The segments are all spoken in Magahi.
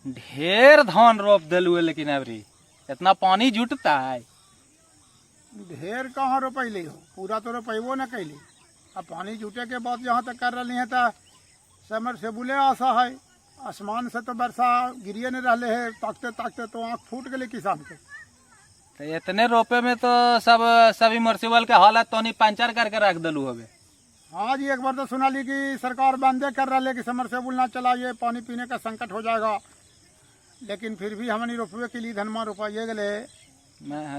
ढेर धान रोप देलू है, लेकिन अबरी इतना पानी जुटता है। ढेर कहाँ रोपैली हो, पूरा तो रोपेबो न कैली। अब पानी जुटे के बाद जहाँ तक कर रही है तो समरसेबुले आशा है। आसमान से तो वर्षा गिरिए नहीं रहे है, ताकते ताकते तो आँख फूट गई किसान के। तो इतने रोपे में तो सब सबमर्सिबल के हालत तो नहीं पंचर करके रख दिलू हवे। हाँ जी, एक बार तो सुना ली कि सरकार बंदे कर रहा है कि समरसेबुल ना चलाइए, पानी पीने का संकट हो जाएगा, लेकिन फिर भी हमने रोपवे के लिए धनमा रोपाइए गए।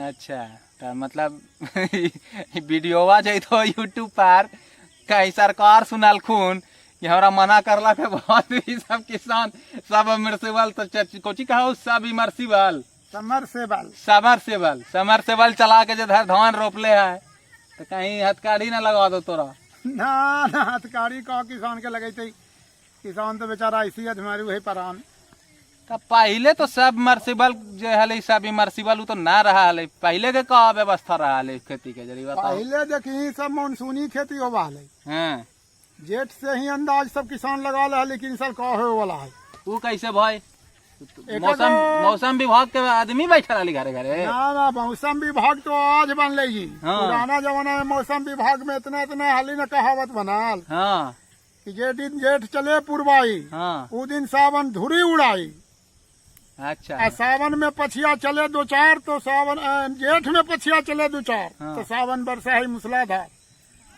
अच्छा, तो मतलब वीडियोवा जैतो यूट्यूब पर कहीं सरकार सुनालखुन कि हमरा मना करला के बाद भी सब किसान सबमर्सिबल तो कोची कहो सबमर्सिबल समरसेबल समरसेबल समरसेबल चला के जो धान रोपले है तो कहीं हथकड़ी ना लगा दो तोरा। ना ना, हथकड़ी का किसान के लगे थे, किसान तो बेचारा ऐसी अधमारी वही परान। तो पहले तो सबमर्सिबल जो है सबमर्सिबल तो ना रहा है, पहले के का व्यवस्था रहा है खेती के जरिए बताओ। पहले देखी सब मानसूनी खेती होवा है। हाँ। जेठ से ही अंदाज सब किसान लगा रहा है, लेकिन सब का होए वाला है। वो कैसे भाई? मौसम मौसम विभाग के आदमी बैठा रहा घरे घरे? ना ना, मौसम विभाग तो आज बन जी। हाँ। पुराना जमाना में मौसम विभाग में इतना इतना हाली न कहावत बनाल। हाँ। कि जे दिन जेठ चले पुरवाई, हाँ, उ दिन सावन धुरी उड़ाई। अच्छा। आ सावन में पछिया चले दो चार तो सावन जेठ में पछिया चले दो चार, हाँ। तो सावन बरसा है मूसलाधार।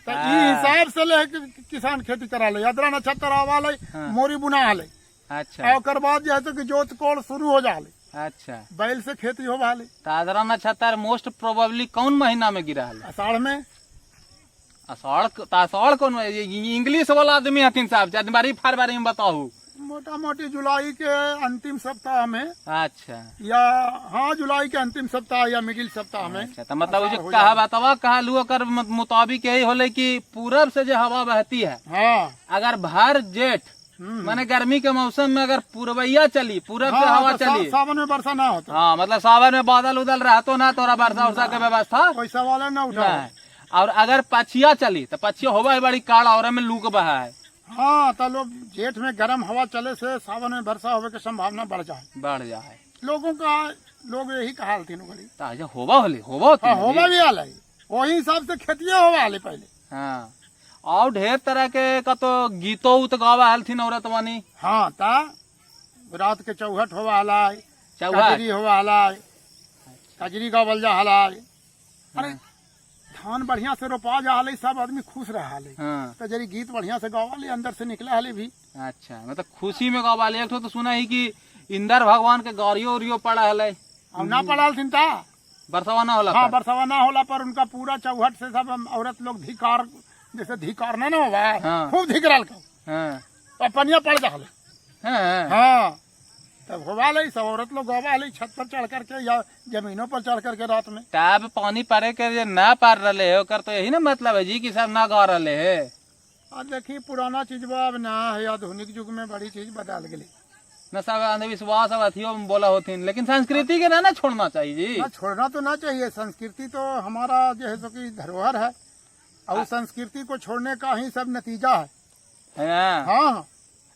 तो ई हाँ। हिसाब से ले के किसान खेती करा ले, अदरा नक्षत्र आवा ले, हाँ। मोरी बुना ले। अच्छा। आ ओकर बाद जे है तो कि जोत कोड़ शुरू हो जाले। अच्छा। बैल से खेती हो भाले। तो आदरा नक्षत्र मोस्ट प्रोबेबली कौन महीना में गिरा है? आषाढ़ में। आषाढ़? तो आषाढ़ कौन? इंग्लिश वाला आदमी हथिन साहब, जनवरी फरवरी में बताहू। मोटा मोटी जुलाई के अंतिम सप्ताह में। अच्छा। या हाँ, जुलाई के अंतिम सप्ताह या मिडिल सप्ताह में। अच्छा, तो मतलब आषाढ़ जो हो कहावतवा कहलू ओकर मुताबिक यही होले कि पूरब से जो हवा बहती है, हाँ, अगर भर जेठ माने गर्मी के मौसम में अगर पूर्वैया चली, पूरब से हाँ, हवा तो चली, सावन में वर्षा ना होता। हाँ, मतलब सावन में बादल उदल रहतो ना, तोरा वर्षा उर्षा के व्यवस्था कोई सवाल ना उठा। और अगर पछिया चली तो पछिया होवा है बड़ी काड़ और में लूक बहा है। हाँ, तो लोग जेठ में गर्म हवा चले से सावन में वर्षा होवे के संभावना बढ़ जाए, बढ़ जाए लोगों का। लोग यही कहा तीनों घड़ी। तो अच्छा, होवा होले होवा होती हाँ, है होवा जी। भी आल है, वही हिसाब से खेतिए होवा आले पहले। हाँ, और ढेर तरह के का तो गीतो उत गावा हलथिन औरत वानी। हाँ, ता रात के चौहट होवा हलाय। चौहट। कजरी होवा हलाय, कजरी गावल जा हलाय। अरे धान बढ़िया से रोपा जा हले, सब आदमी खुश रहा हले। हाँ। तो जरी गीत बढ़िया से गावा ले, अंदर से निकला हले भी। अच्छा, मतलब खुशी में गावा ले। एक ठो तो सुना ही कि इंदर भगवान के गौरियो उरियो पड़ा हले। अब ना पड़ाल थिन ता बरसवा ना होला। हाँ, पर। बरसवा ना होला पर उनका पूरा चौहट से सब हम औरत लोग धिकार, जैसे धिकार ना ना होवा, हाँ। खूब धिकराल का। हाँ। तो पनिया पड़ जा हले। हाँ। हाँ, तब होवा ले सब औरत लोग गावा ले छत पर चढ़ करके या जमीनों पर चढ़ करके रात में। तब पानी पड़े के जे ना पार रहे है, ओकर तो यही ना मतलब है जी कि सब ना गा रहे है। अब देखिए, पुराना चीज बा अब ना है, आधुनिक युग में बड़ी चीज बदल गई। न सब अंधविश्वास अब अथियो में बोला होथिन, लेकिन संस्कृति के ना ना छोड़ना चाहिए जी। ना, छोड़ना तो ना चाहिए। संस्कृति तो हमारा जो है सो कि धरोहर है और उस संस्कृति को छोड़ने का ही सब नतीजा है। हाँ। हाँ।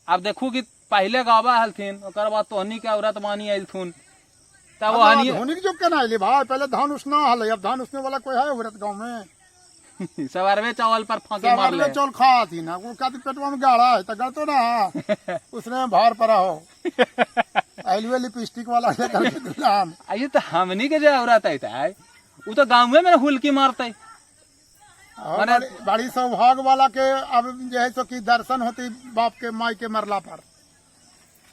अब देखू कि पहले गावा हलथिन, ओकर बाद तोहनी के औरत मानी अलथुन तब अब वो हनी आधुनिक युग के ना अइली भाई, पहले धान उसना हले, अब धान उसने वाला कोई है औरत गाँव में? सब अरबे चावल पर फांके मार ले। चौल खा थी ना, वो कहती पेटवा में गाढ़ा है तो गलतो ना, उसने भार पड़ा हो एलवे लिपस्टिक वाला लेकर के दुल्हन। आइए, तो हमनी के जो औरत है वो तो गाँव में हुलकी मारते। और बड़ी सौभाग्य वाला के अब जो है सो कि दर्शन होती बाप के माई के मरला पर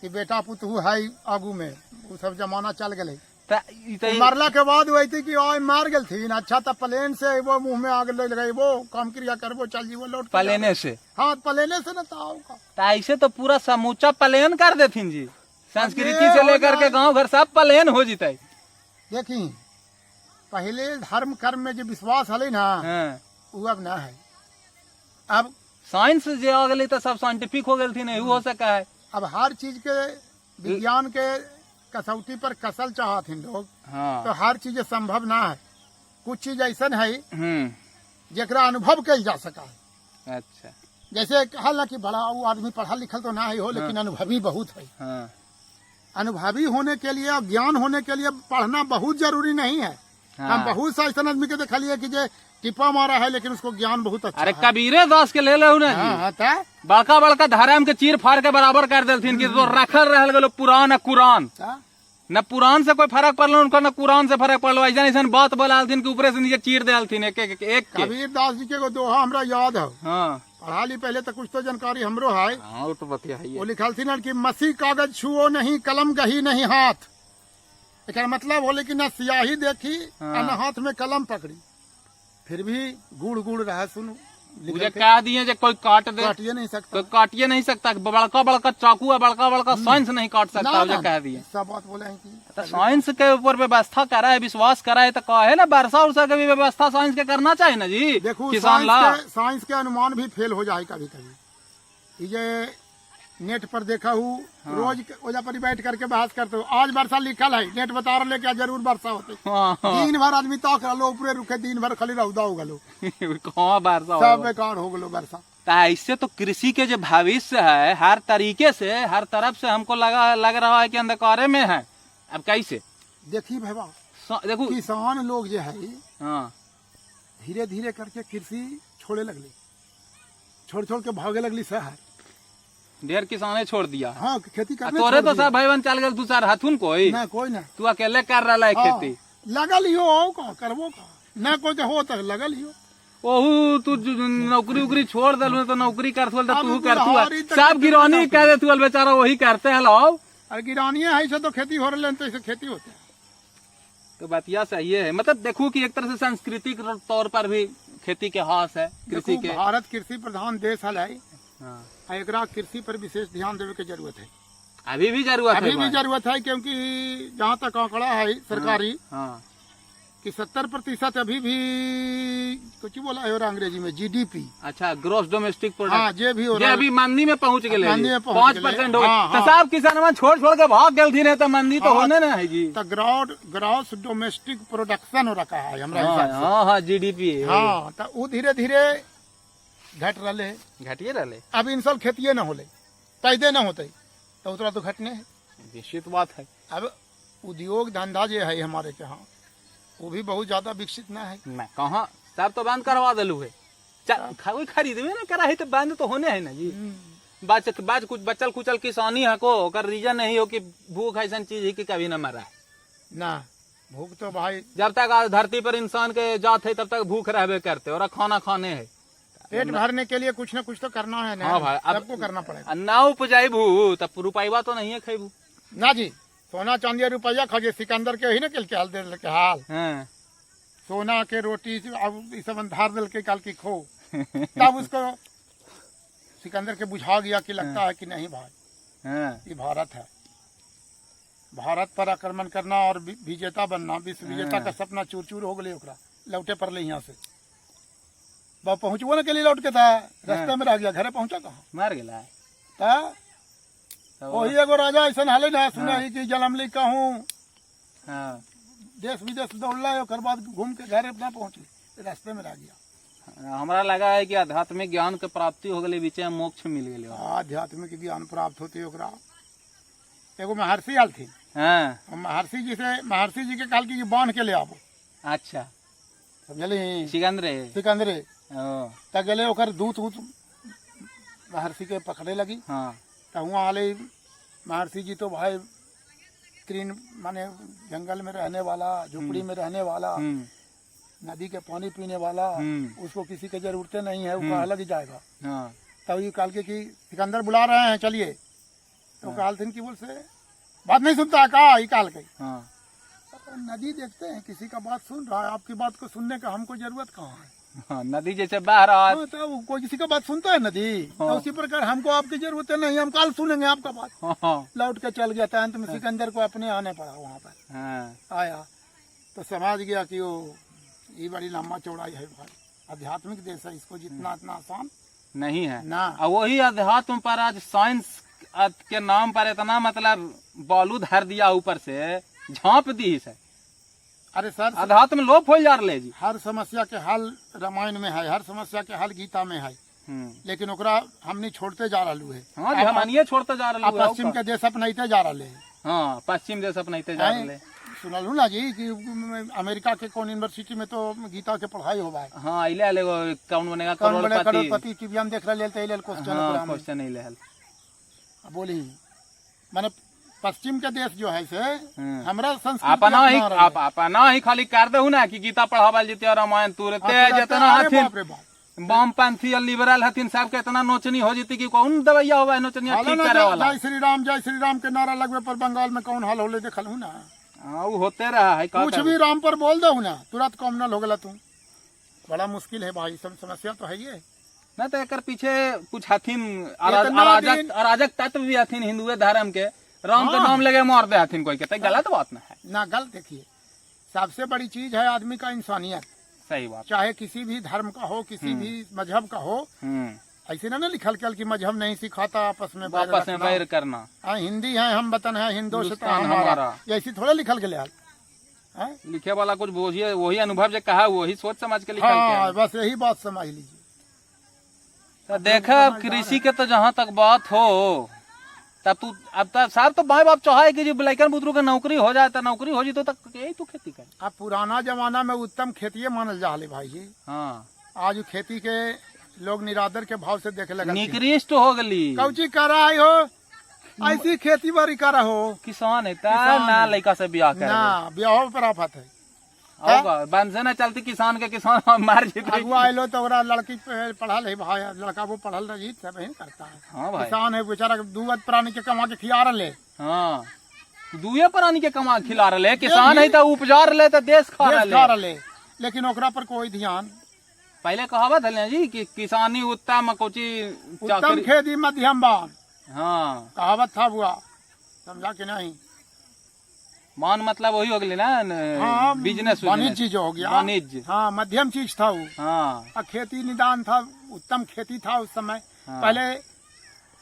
कि बेटा पुतहू है आगू में, वो सब जमाना चल गए। त ई त मरला के बाद वही थी कि ओए मार गेल थी। अच्छा, तब प्लेन से अबो, मुंह में आग ले लगेबो, काम क्रिया करबो, चल जीवो लौट के। प्लेने से? हाँ, प्लेने से ना ताऊ का। तो ऐसे तो पूरा समूचा प्लेन कर देथिन जी, संस्कृति से हो लेकर के जाए। गांव घर सब प्लेन हो जीते। देखी, पहले धर्म कर्म में जो विश्वास हले ना, हाँ। वो अब ना है अब। साइंस जे आ गेलै तो सब साइंटिफिक हो गेलथिन, एहू हो सका है। अब हर चीज के विज्ञान के कसौटी पर कसल चाहथिन लोग। हाँ। तो हर चीज संभव ना है, कुछ चीज ऐसा है जेकरा अनुभव कल जा सका है। अच्छा। जैसे हालांकि बड़ा वो आदमी पढ़ल लिखल तो ना है हो, लेकिन अनुभवी बहुत है। हाँ। अनुभवी होने के लिए और ज्ञान होने के लिए पढ़ना बहुत जरूरी नहीं है। हाँ। हम बहुत सा ऐसा आदमी के देखलिए कि जे टिप्पा मारा है लेकिन उसको ज्ञान बहुत अच्छा अरे है। कबीरे दास के ले लो ना जी। हाँ, हाँ, ता, बड़का बड़का धर्म के चीर फाड़ के बराबर कर देलथिन कि तो रखल रहल गेलो पुरान आ कुरान। ता। न पुरान से कोई फर्क पड़लो उनका, न कुरान से फर्क पड़लो। ऐसा ऐसा बात बोलालथिन कि ऊपरे से नीचे चीर देलथिन एक एक एक के। कबीर दास जी के एगो दोहा हमरा याद है। हाँ पढ़ा ली पहले तो कुछ तो जानकारी हमरो है। हाँ, वो तो बतिया है। वो लिखलथिन कि मसी कागज छुओ नहीं, कलम गही नहीं हाथ। एकर मतलब होले कि न सियाही देखी हाँ। आ न हाथ में कलम पकड़ी, फिर भी गुड़ गुड़ रहा सुनू। मुझे कह दिए जे कोई काट दे, काटिए नहीं सकता, कोई काटिए नहीं सकता। बड़का बड़का चाकू है, बड़का बड़का साइंस नहीं काट सकता। ना, मुझे ना, कह दिए। सब बात बोले हैं कि तो साइंस के ऊपर व्यवस्था करा है, विश्वास करा है, तो कहे ना वर्षा उर्षा के भी व्यवस्था साइंस के करना चाहिए ना जी। देखो किसान ला साइंस के अनुमान भी फेल हो जाए कभी कभी। ये नेट पर देखा हूँ। हाँ। रोज ओजा पर ही बैठ करके बहस करते हो, आज वर्षा लिखल है, नेट बता रहे क्या जरूर वर्षा होते। हाँ, हाँ। दिन भर आदमी ताक रहा, ऊपरे रुके दिन भर खाली रौदा हो गलो, कहाँ वर्षा सब हो बेकार हो गलो वर्षा। तो ऐसे तो कृषि के जो भविष्य है हर तरीके से हर तरफ से हमको लगा लग रहा है कि अंधकारे में है। अब कैसे देखी भैया देखो किसान लोग जो है हाँ धीरे धीरे करके कृषि छोड़े लगले, छोड़ छोड़ के भागे लगली शहर। ढेर किसाने छोड़ दिया। हाँ खेती आ करने तोरे छोड़ तो दिया। सब भाई बहन चल गए दू चार हथुन कोई ना कोई ना तू अकेले कर रहा है हाँ, खेती। लगल ही हो का करबो का ना कोई के हो तक लगल ही हो। ओहू तू नौकरी उकरी छोड़ दलू तो नौकरी करतु तो अब तू करतु बुढ़ारी तक सब गिरानी नौकरी। कह दे तू बेचारा वही करते हैं लाओ। अरे गिरानिया है से तो खेती हो रहा है तो ऐसे खेती होते है। तो बात सही है, मतलब देखो कि एक तरह से सांस्कृतिक तौर पर भी खेती के हास है कृषि देखो, के। भारत कृषि प्रधान देश है, हाँ। आ एकरा कृषि पर विशेष ध्यान देवे के जरूरत है। अभी भी जरूरत है अभी भी भाई। जरूरत है, क्योंकि जहाँ तक आंकड़ा है सरकारी हाँ कि 70% अभी भी कुछ बोला है और अंग्रेजी में जीडीपी। अच्छा ग्रोस डोमेस्टिक प्रोडक्ट। हाँ जे भी हो जे रहा है अभी मंदी में पहुंच गए मंदी में पहुंच पाँच गेलै। परसेंट हो गए। हाँ, तो हाँ। सब किसान छोड़ छोड़ के भाग गए तो मंदी तो हाँ। होने ना है जी। तो ग्रॉस डोमेस्टिक प्रोडक्शन हो रखा है हमरा हाँ हिसाब से। हाँ हाँ जीडीपी हाँ तो वो धीरे धीरे घट रहे है। घटिए रहे। अब इन साल खेतिए न होले, पैदे न होते तो उतना तो घटने है। निश्चित बात है। अब उद्योग धंधा जो है हमारे के यहाँ वो भी बहुत ज्यादा विकसित ना है। ना कहाँ सब तो बंद करवा दिलू है। कोई खरीदबे ना करा है तो बंद तो होने है ना जी। बाज बाज कुछ बचल कुचल किसानी है को ओकर रीजन नहीं हो कि भूख ऐसा चीज है कि कभी ना मरा है ना भूख तो भाई जब तक आज धरती पर इंसान के जात है तब तक भूख रहबे करते और खाना खाने है। पेट भरने के लिए कुछ ना कुछ तो करना है ना। हाँ भाई, अब- सबको करना पड़ेगा आ ना उपजाइबू तब रुपैबा तो नहीं है खेबू। ना जी। सोना चांदी रुपया खजे सिकंदर के ही ना के हाल दे के हाल। हाँ। सोना के रोटी अब ई सब अंधार दिल के काल की खो। तब उसको सिकंदर के बुझा गया कि लगता है कि नहीं भाई हाँ। ये भारत है। भारत पर आक्रमण करना और विजेता बनना, विश्व विजेता का सपना चूर चूर हो गए। ओकरा लौटे पड़ले यहाँ से, वह पहुंचबो न के लिए लौट के था, रास्ते में रह गया, घरे पहुंचा कहाँ मर गेला है। ता तब- वही एगो राजा ऐसा हले ना सुना ही कि जन्म ली कहूँ हाँ। देश विदेश दौड़ला, ओकर बाद घूम के घर अपना पहुंचली, रास्ते में रह गया। हमरा लगा है कि आध्यात्मिक ज्ञान के प्राप्ति हो गई, बीचे में मोक्ष मिल गेलै। आध्यात्मिक ज्ञान प्राप्त होती ओकरा। एगो महर्षि आल थी, हाँ महर्षि जी से, महर्षि जी के कहल कि बांध के ले आबो। अच्छा समझली सिकंदरे सिकंदरे ओ, त गेले ओकर दूत ऊत महर्षि के पकड़े लगी। हाँ त हुआ आले महर्षि जी तो भाई तीन माने जंगल में रहने वाला, झोपड़ी में रहने वाला, नदी के पानी पीने वाला, उसको किसी के जरूरतें नहीं है, वो कहाँ लग जाएगा। हाँ तब ये कहल के कि सिकंदर बुला रहे हैं चलिए। तो कहलथिन कि बोल से बात नहीं सुनता का ये कहल के। हाँ नदी देखते हैं किसी का बात सुन रहा है, आपकी बात को सुनने का हमको जरूरत कहाँ है। हाँ, नदी जैसे बह रहा है। हाँ, तो वो कोई किसी का बात सुनता है नदी। हाँ। तो उसी प्रकार हमको आपकी जरूरत नहीं, हम कल सुनेंगे आपका बात। हाँ, लौट के चल गया था, अंत में सिकंदर को अपने आने पड़ा वहाँ पर। हाँ, आया तो समझ गया कि वो ये बड़ी लंबा चौड़ाई है भाई, आध्यात्मिक देश है, इसको जितना इतना आसान नहीं है ना। और वही अध्यात्म पर आज साइंस के नाम पर इतना मतलब बालू धर दिया, ऊपर से झांप दी से अरे सर, अध्यात्म लोप हो जा रहे जी। हर समस्या के हल रामायण में है, हर समस्या के हल गीता में है, लेकिन ओकरा हमनी छोड़ते जा रहा है। हाँ जी, हमनिए छोड़ते जा रहे पश्चिम के देश अपनाते जा रहे है। हाँ, पश्चिम देश अपनाते जा हैं? रहे। सुनल हूँ ना जी कि अमेरिका के कौन यूनिवर्सिटी में तो गीता के पढ़ाई होवा है। हाँ, अइले हल एगो कौन बनेगा कौन बने करोड़पति। करोड़पति टीवी हम देख रहे थे क्वेश्चन। हाँ, ओकरा में। क्वेश्चन अइले हल। बोली माने पश्चिम के देश जो है से हमरा संस्कृति अपना ही अपना रहले। अपना ही खाली कर दहु ना कि गीता पढ़ावल जते और रामायण तुरते हाँ, तुरते, जितना अरे हथिन बाप रे बाप। वामपंथी और लिबरल हथिन सबके इतना नोचनी हो जती कि कौन दवैया होवा है नोचनिया हालो ठीक ना करे वाला। जय श्री राम जय श्री राम के नारा लगवे पर बंगाल में कौन हाल होले देखल हूँ ना। हाँ, वो होते रहा है का कुछ करबे। भी राम पर बोल दो ना तुरंत कॉमनल हो गला तू। बड़ा मुश्किल है भाई, सब समस्या तो है ये ना। तो एकर पीछे कुछ हथिन इतना अराजक दिन- अराजक तत्व भी हथिन हिंदुए धर्म के, राम के हाँ। नाम लेके मार दे हथिन कोई के, तो गलत बात ना है ना। गलत देखिए, सबसे बड़ी चीज है आदमी का इंसानियत, सही बात, चाहे किसी भी धर्म का हो, किसी भी मजहब का हो। ऐसे ना ना लिखल कल कि मजहब नहीं सिखाता आपस में बैर आपस में रखना। बैर करना। हाँ, हिंदी है हम वतन है हिंदोस्तान हिंदुस्तान हमारा, हमारा। ऐसी थोड़ा लिखल गया है? लिखे वाला कुछ बोझिए वही अनुभव जो कहा वही सोच समझ के लिखल हाँ के। बस यही बात समझ लीजिए। तो देखा अब कृषि के तो जहाँ तक बात हो तब तू अब तब साहब तो माए बाप चाहे कि जो लइकन बुतरू के नौकरी हो जाए, तो नौकरी हो जी तो तक यही तू खेती कर। अब पुराना जमाना में उत्तम खेतिए मानल जा रहा भाई जी। हाँ, आज खेती के लोग निरादर के भाव से देखे लगे। निकृष्ट हो गली। कौची करा हो ऐसी खेती बाड़ी करा हो किसान है ता किसान ना है। लइका से ब्याह कर ना ब्याह पर आफत है। बंसे ना चलती किसान के, किसान मार जीते। अगुआ आलो तो ओकरा लड़की पढ़ल है भाई, लड़का वो पढ़ल रही सब ही करता है। हाँ भाई, किसान है बेचारा, दू वक्त प्राणी के कमा के खिया रहे। हाँ, दुए प्राणी के कमा खिला रहे किसान है तो उपजा रहे तो देश खा देश खा रहे, रहे, लेकिन ओकरा पर कोई ध्यान। पहले कहावत है जी कि किसानी उत्तम कोची उत्तम चाकरी खेती मध्यम बान। हाँ, कहावत था बुआ, समझा कि नहीं? मान मतलब वही हो गई ना हाँ, बिजनेस। वाणिज्य जो हो गया, वाणिज्य। हाँ, मध्यम चीज था वो। हाँ, और खेती निदान था, उत्तम खेती था उस समय। हाँ। पहले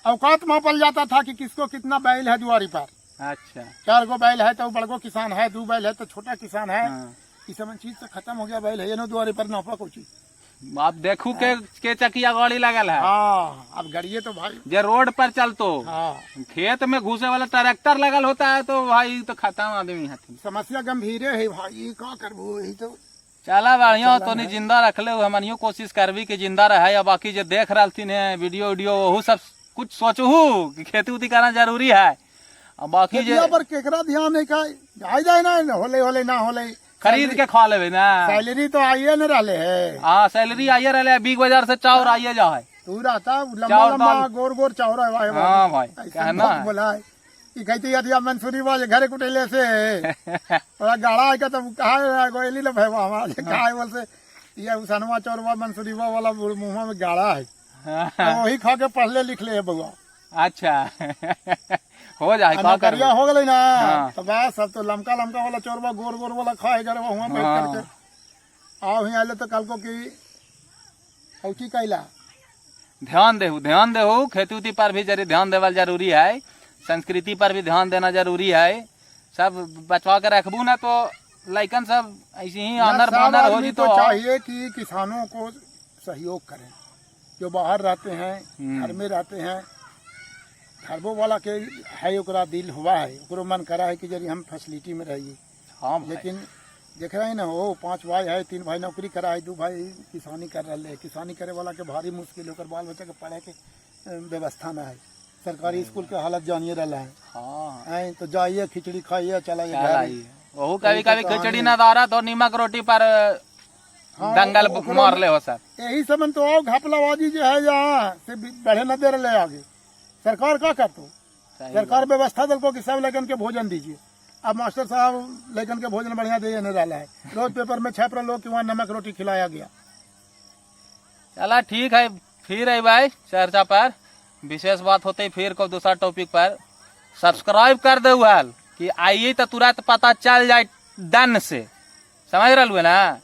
औकात मापल जाता था कि किसको कितना बैल है दुआरी पर। अच्छा, 4 गो बैल है तो बड़गो किसान है, 2 बैल है तो छोटा किसान है। हाँ। इस सब चीज तो खत्म हो गया, बैल है ना दुआरी पर नापा को चीज। आप देखू के चकिया गाड़ी लगल है। हाँ, अब गाड़िए तो भाई जे रोड पर चलतो। हाँ, खेत में घुसे वाला ट्रैक्टर लगल होता है तो भाई तो खत्म आदमी हथिन। समस्या गंभीर है भाई, का करबो यही तो। चला बढ़िया तो नहीं जिंदा रख ले, हमनियो कोशिश करबी कि जिंदा रहे। या बाकी जो देख रहा है वीडियो वीडियो वहू सब कुछ सोचहू कि खेती उती करना जरूरी है। और बाकी जे खेतिया पर केकरा ध्यान नहीं का आई जाए ना, होले होले ना होले खरीद के खा लेबे ना। सैलरी तो आइए न रहे है। हाँ, सैलरी आइए रहे, बिग बाजार से चाउर आइए जा है। तू रहता लंबा चाउर लंबा दाल। गोर गोर चाउर है भाई। हाँ भाई, ऐसे कहना बहुत है। बोला है ई कहती अथिया मंसूरी बाज घरे कुटेले से थोड़ा गाड़ा है का तब कहा गोली ले भाई हमारा कहा है बोल से ये उसनवा चौरवा मंसूरीवा वाला मुंह में गाड़ा है। हाँ, वही खा के पढ़ ले लिख ले है बउआ। अच्छा हो जाए आ का नौकरिया करबे। हो गई ना। हाँ। तो बस अब तो लमका लमका वाला चोरवा गोर गोर वाला खाए करे वहाँ बैठ हाँ। करके आओ ही आले तो कल को की औची कैला। ध्यान देहू, ध्यान देहू, खेती उती पर भी जरूर ध्यान देवल जरूरी है, संस्कृति पर भी ध्यान देना जरूरी है। सब बचवा के रखबू ना तो लइकन सब ऐसे ही आनर सब बानर हो आदमी जी को तो चाहिए कि किसानों को सहयोग करें, जो बाहर रहते हैं, घर में रहते हैं, घरबो वाला के है ओकरा दिल हुआ है, ओकरो मन करा है कि जरी हम फैसिलिटी में रहिए। हाँ भाई। लेकिन देख रहे हैं ना, वो 5 भाई है, 3 भाई नौकरी करा है, 2 भाई किसानी कर रहे हैं। किसानी करे वाला के भारी मुश्किल, ओकर बाल बच्चा के पढ़े के व्यवस्था ना है। सरकारी स्कूल के हालत जानिए रहा है। हाँ, हैं, तो जाइए खिचड़ी खाइए चलाइए चल घर। आइए। वहू कभी कभी तो खिचड़ी ना दारा तो नीमक रोटी पर हाँ, दंगल ओकरो मार ले हो सर। यही समझ तो आओ घपलाबाजी जो है यहाँ से बढ़े न दे रहे आगे। सरकार का कर तो सही सरकार व्यवस्था दल को कि सब लड़कन के भोजन दीजिए। अब मास्टर साहब लड़कन के भोजन बढ़िया दे नहीं रहा है, रोज पेपर में छाप रहा लोग कि वहाँ नमक रोटी खिलाया गया। चला ठीक है, फिर है भाई चर्चा पर विशेष बात होते फिर को दूसरा टॉपिक पर। सब्सक्राइब कर दे कि आइए तो तुरंत पता चल जाए डन से, समझ रहा ना।